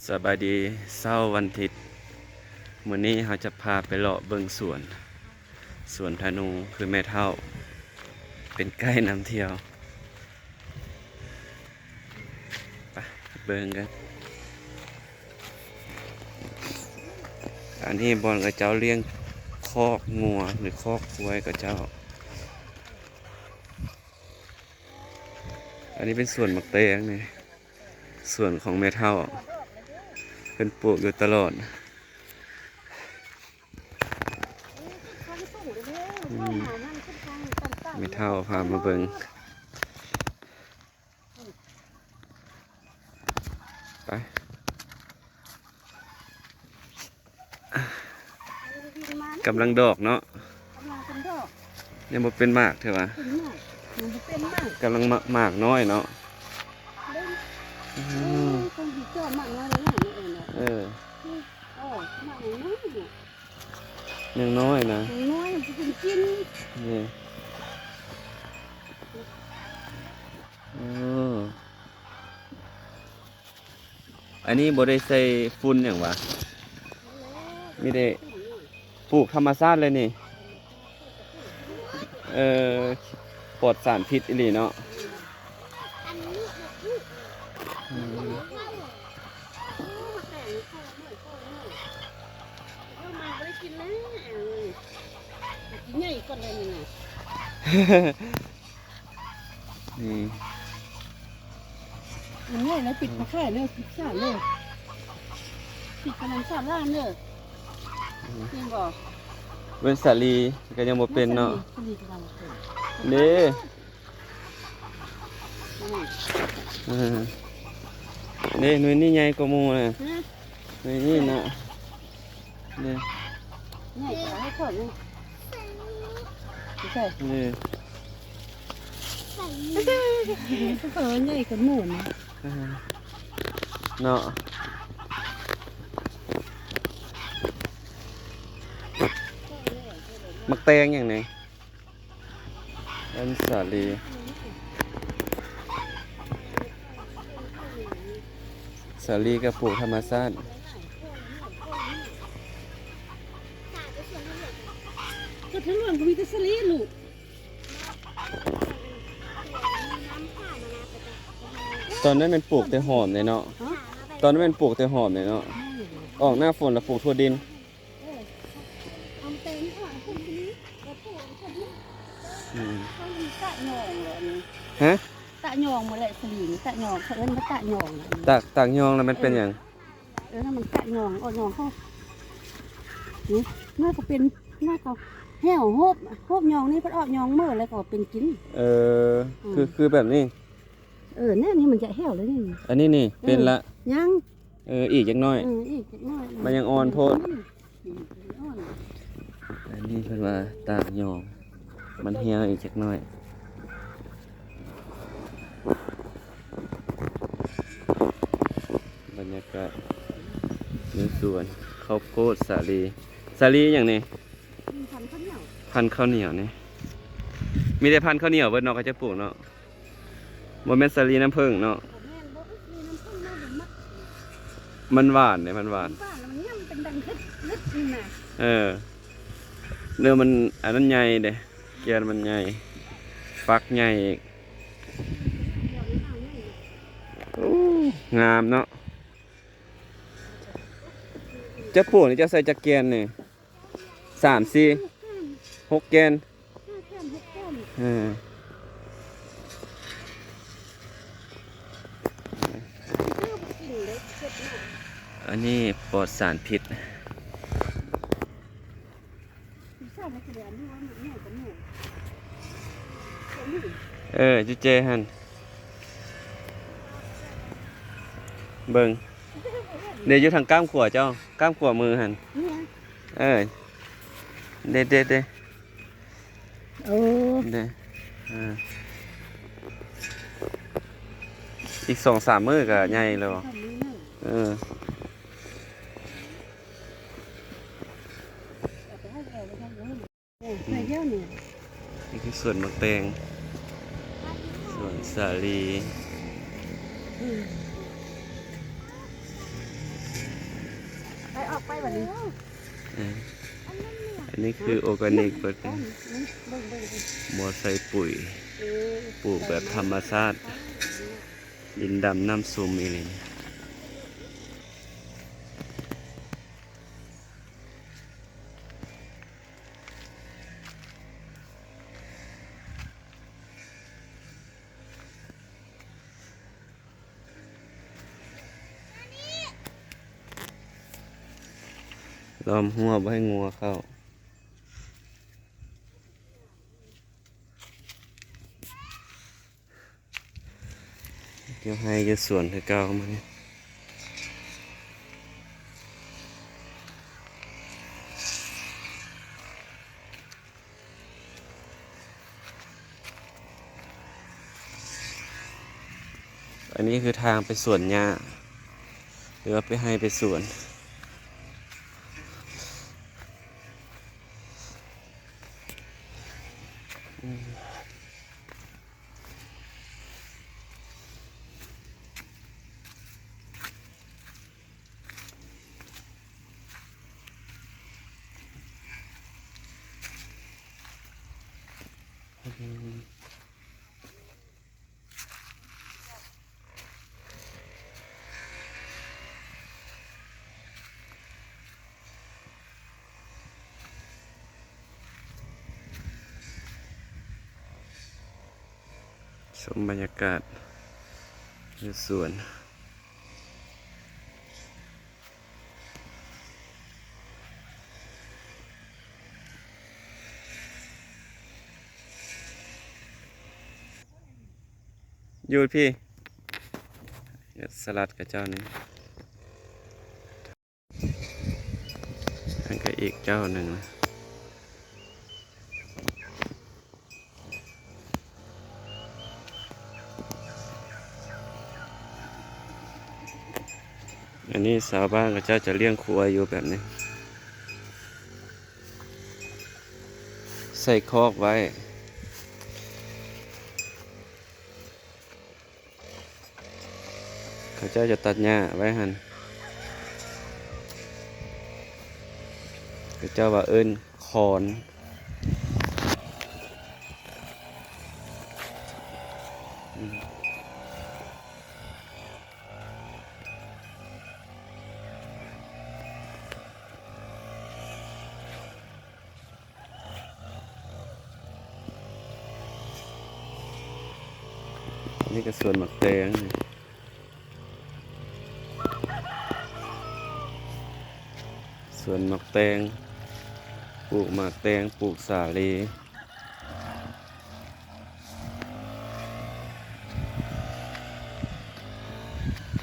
ສະບາຍດີ ເຊົ້າວັນທິດ ມື້ນີ້ເຮົາຈະພາໄປເລາະເບິ່ງສວນ ສວນທະນູ ຄືແມ່ເຖົ້າເປັນໄກດ໌ນຳທ່ຽວ. ໄປເບິ່ງກັນ. ອັນນີ້ບ່ອນເຂົາເຈົ້າລ້ຽງຄອກງົວ ຫຼື ຄອກຄວາຍເຂົາເຈົ້າ. ອັນນີ້ເປັນສວນໝາກແຕງນີ້ ສວນຂອງແມ່ເຖົ້າ ເພິ່ນປູກຢູ່ຕະຫຼອດ. ອືມ ແມ່ເຖົ້າພາມາເບິ່ງ. ໄປ ກຳລັງດອກເນາະ ກຳລັງເປັນດອກ ຍັງບໍ່ເປັນໝາກເທື່ອຫວາ? ເປັນໝາກ ຍັງບໍ່ເປັນໝາກ ກຳລັງໝາກ ໝາກນ້ອຍເນາະ. ອືມ ເອີ ຄົນຊິຈອດໝາກນ້ອຍເນາະ ເອີ ເອີ ໝາກນ້ອຍເນາະ ຍັງນ້ອຍນະ ຍັງນ້ອຍ ມັນຊິເປັນກິນ ນີ້ ເອີ. ອັນນີ້ບໍ່ໄດ້ໃສ່ຝຸ່ນຫຍັງຫວາ? ມີແຕ່ປູກທຳມະຊາດເລີຍນີ້ ເອີ ປອດສານພິດອີ່ຫຼີເນາະ. ອືມ ນີ້ ມັນງ່າຍນະ ປິດມາຂາຍເດີ ປິດສານເດີ ປິດປະມານສາມລ້ານເດີ. ອືມ ເຫັນບໍ່? ເບິ່ງສາລີກໍຍັງບໍ່ເປັນເນາະ ສາລີກໍຍັງບໍ່ເປັນເດ້. ອືມ ເອີ ນີ້ໜ່ວຍນີ້ໃຫຍ່ກວ່າໝູ່ນະ ຫືອ ໜ່ວຍນີ້ນະ. ນີ້ ໃຫຍ່ກວ່າໃຫ້ເຂົານີ້ ໃສ່ ນີ້ ເຂົາວ່າໃຫຍ່ກວ່າໝູ່ນະ ເນາະ. ໝາກແຕງຫຍັງນີ້? ອັນສາລີ ສາລີກໍປູກທຳມະຊາດ ກໍທາງຫຼັງກໍມີແຕ່ສາລີລູກ. ຕອນນັ້ນແມ່ນປູກແຕ່ຫອມເດ້ເນາະ ຮະ? ຕອນນັ້ນແມ່ນປູກແຕ່ຫອມເດ້ເນາະ ອືມ ອອກໜ້າຝົນແລ້ວປູກທົ່ວດິນ. ເອີ ເອົາແຕງນີ້ອອກ ເອົາປູກທີ່ນີ້ ແລ້ວປູກທີ່ນີ້. ອືມ ເຂົາມີຕາກຍອງແຫຼະອັນນີ້ ຮະ? ຕາກຍອງໝົດແຫຼະ ສະລິງຕາກຍອງ ເຂົາເອີ້ນວ່າຕາກຍອງນະ. ຕາກ ຕາກຍອງແລ້ວມັນເປັນຫຍັງ? ເອີ ເອີ ນັ້ນມັນຕາກຍອງ ອອກຍອງເຂົາ ນີ້ ໜ້າກໍເປັນ ໜ້າກໍແຫ້ວ ໂຮບ ໂຮບຍອງນີ້ເພິ່ນອອກຍອງເໝີແລ້ວກໍເປັນກິນ. ເອີ ອືມ ຄື ຄືແບບນີ້ ເອີ ແນວນີ້ມັນຈະແຫ້ວແລ້ວນີ້ ອັນນີ້ນີ້ ເອີ ເປັນລະ ຍັງ ເອີ ອີກຈັກໜ້ອຍ ເອີ ອີກຈັກໜ້ອຍ ມັນຍັງອ່ອນໂພດ. ອືມ ອ່ອນ ອັນນີ້ເພິ່ນວ່າຕາກຍອງ ມັນຫ່ຽວອີກຈັກໜ້ອຍ. ບັນຍາກາດໃນສວນເຂົ້າໂພດສາລີ ສາລີຫຍັງນີ້? ພັນເຂົ້າໜຽວ ພັນເຂົ້າໜຽວນີ້ ມີແຕ່ພັນເຂົ້າໜຽວເບິດເນາະ ເຂົາເຈົ້າປູກເນາະ. ບໍ່ແມ່ນສາລີນ້ຳເຜິ້ງເນາະ ບໍ່ແມ່ນ ບໍ່ມີນ້ຳເຜິ້ງເນາະ ບໍ່ມັກ ມັນຫວານເດ້ ມັນຫວານ ມັນຫວານແລ້ວມັນຫຍັງເປັນດັງຮຶດໆນີ້ນະ. ເອີ ແລ້ວມັນອັນນັ້ນໃຫຍ່ເດ້ ແກ່ນມັນໃຫຍ່ ຝັກໃຫຍ່ອີກ. ໂອ້ ງາມເນາະ. ເຈົ້າປູກນີ້ເຈົ້າໃສ່ຈັກແກ່ນນີ້? ສາມ ສີ່ ຫົກແກ່ນ ຫ້າແກ່ນ ຫົກແກ່ນ ເອີ ອັນນີ້ປອດສານພິດ. ເອີ ຈຸເຈຫັ້ນ ເບິ່ງ ເດ ຢູ່ທາງກ້າມຂວາເຈົ້າ ກ້າມຂວາມືຫັ້ນ ເອີ ເດ ເດ ເດ. ໂອ້ ເດ້ ເອີ ອີກສອງສາມມື້ກໍໃຫຍ່ແລ້ວ. ເອີ ນີ້ຄືສວນໝາກແຕງ ສວນສາລີ. ອືມ. ເອີ ອັນນີ້ຄືໂອການິກເບິດ ບໍ່ໃສ່ປຸ໋ຍ ປູກແບບທຳມະຊາດ ດິນດຳນ້ຳຊຸ່ມອີ່ຫຼີ. ລ້ອມຮົ້ວບໍ່ໃຫ້ງົວເຂົ້າ. ຢູ່ໄຮ່ຢູ່ສວນຄືເກົ່າມື້ນີ້. ອັນນີ້ຄືທາງໄປສວນຫຍ້າ ຫຼືວ່າໄປໄຮ່ໄປສວນ. ຊົມບັນຍາກາດຢູ່ສວນ. ຢູ່ພີ້ ສະຫຼັດຂະເຈົ້ານີ້. ອັນກະອີກເຈົ້າໜຶ່ງນະ. ອັນນີ້ຊາວບ້ານເຂົາເຈົ້າຈະລ້ຽງຄວາຍຢູ່ແບບນີ້ ໃສ່ຄອກໄວ້. ເຂົາເຈົ້າຈະຕັດຫຍ້າໄວ້ຫັ້ນ ເຂົາເຈົ້າວ່າເອີ້ນຄອນ. ອັນນີ້ກະສວນໝາກແຕງ ສວນໝາກແຕງ ປູກໝາກແຕງ ປູກສາລີ.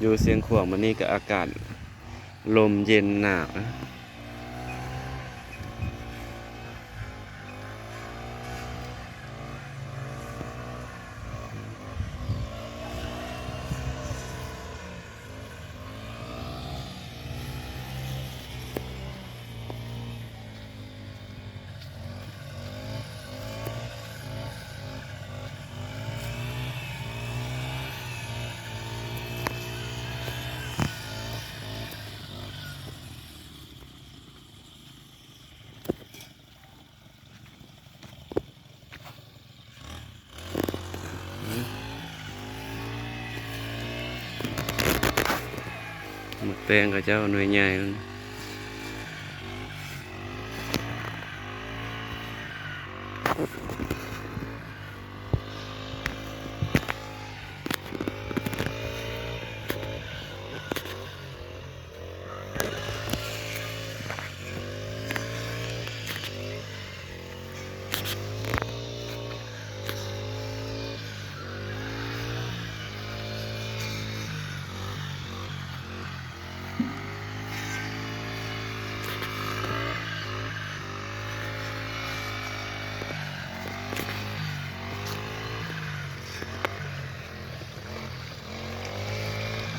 ຢູ່ຊຽງຂວາງມື້ນີ້ກະອາກາດ ລົມເຢັນໜາວນະ. ໝາກແຕງເຂົາເຈົ້າໜ່ວຍໃຫຍ່.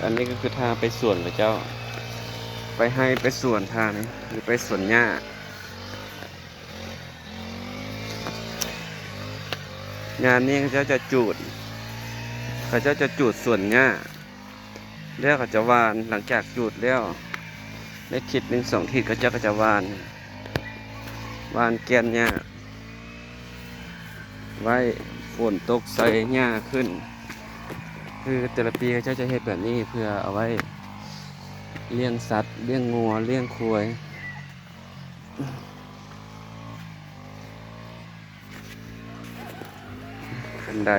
ອັນນີ້ກະຄືທາງໄປສວນເຂົາເຈົ້າ ໄປໄຮ່ໄປສວນທາງນີ້ ຫຼືໄປສວນຫຍ້າ. ຍາມນີ້ເຂົາເຈົ້າຈະຈູດ ເຂົາເຈົ້າຈະຈູດສວນຫຍ້າ ແລ້ວເຂົາຈະຫວ່ານ. ຫຼັງຈາກຈູດແລ້ວ ໃນທິດໜຶ່ງສອງທິດ ເຂົາເຈົ້າກໍຈະຫວ່ານ ຫວ່ານແກ່ນຫຍ້າໄວ້ ຝົນຕົກໃສ່ຫຍ້າຂຶ້ນ. ຄືແຕ່ລະປີເຂົາເຈົ້າຈະເຮັດແບບນີ້ ເພື່ອເອົາໄວ້ລ້ຽງສັດ ລ້ຽງງົວ ລ້ຽງຄວາຍ. ຄັນໄດ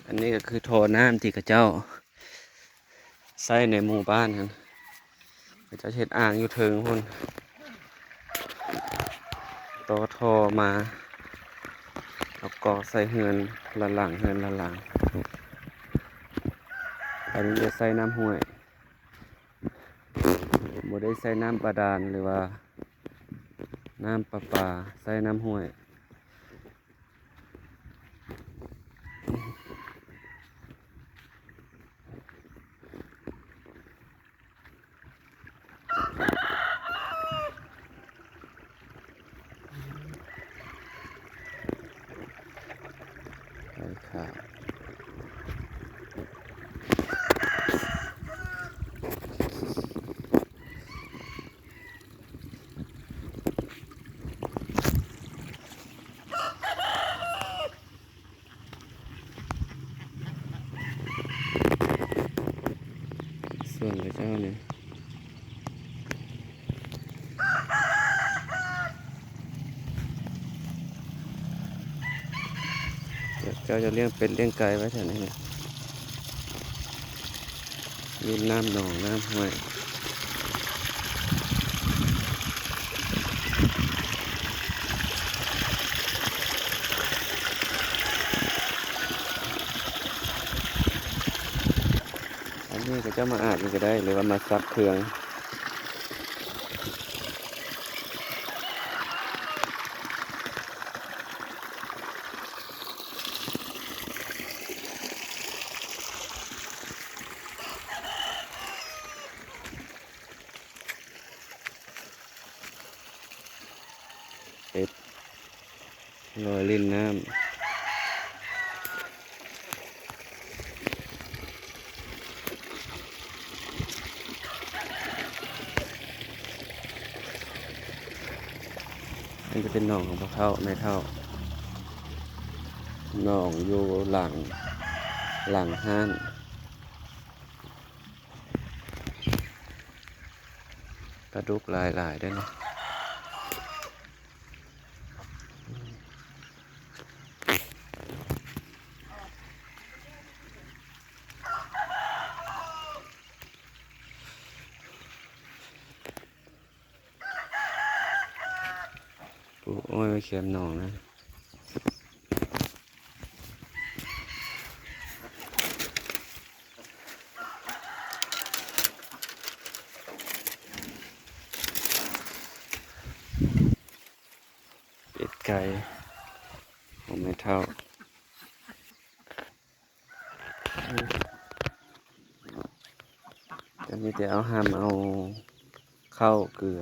ອັນນີ້ກໍຄືທໍ່ນ້ຳທີ່ເຂົາເຈົ້າໃຊ້ໃນໝູ່ບ້ານຫັ້ນ. ເຂົາເຈົ້າເຮັດອ່າງຢູ່ເທິງພຸ້ນ ຕໍ່ທໍ່ມາ ເອົາກອກໃສ່ເຮືອນລະຫຼັງ ເຮືອນລະຫຼັງ. ອັນນີ້ຈະໃຊ້ນ້ຳຫ້ວຍ ບໍ່ໄດ້ໃຊ້ນ້ຳບາດານ ຫຼືວ່ານ້ຳປະປາ ໃຊ້ນ້ຳຫ້ວຍ. ໄກ່ຂາວ ສ່ວນຂະເຈົ້ານີ້ ເຈົ້າຈະລ້ຽງເປັດລ້ຽງໄກ່ໄວ້ແຖວນີ້ ລິມນ້ຳໜອງນ້ຳຫ້ວຍ. ອັນນີ້ເຂົາເຈົ້າມາອາບນີ້ກໍໄດ້ ຫຼືວ່າມາຊັກເຄື່ອງ. ເປັດລອຍຫຼິ້ນນ້ຳ. ມັນຈະເປັນໜອງຂອງພໍ່ເຖົ້າແມ່ເຖົ້າ ໜອງຢູ່ຫຼັງ ຫຼັງຮ້ານ. ປາດຸກຫຼາຍໆເດ້ນີ້. ປູກອ້ອຍໄວ້ແຄມໜອງນະ. ເປັດໄກ່ຂອງແມ່ເຖົ້າ. ກໍມີແຕ່ເອົາຫຳ ເອົາເຂົ້າເກືອ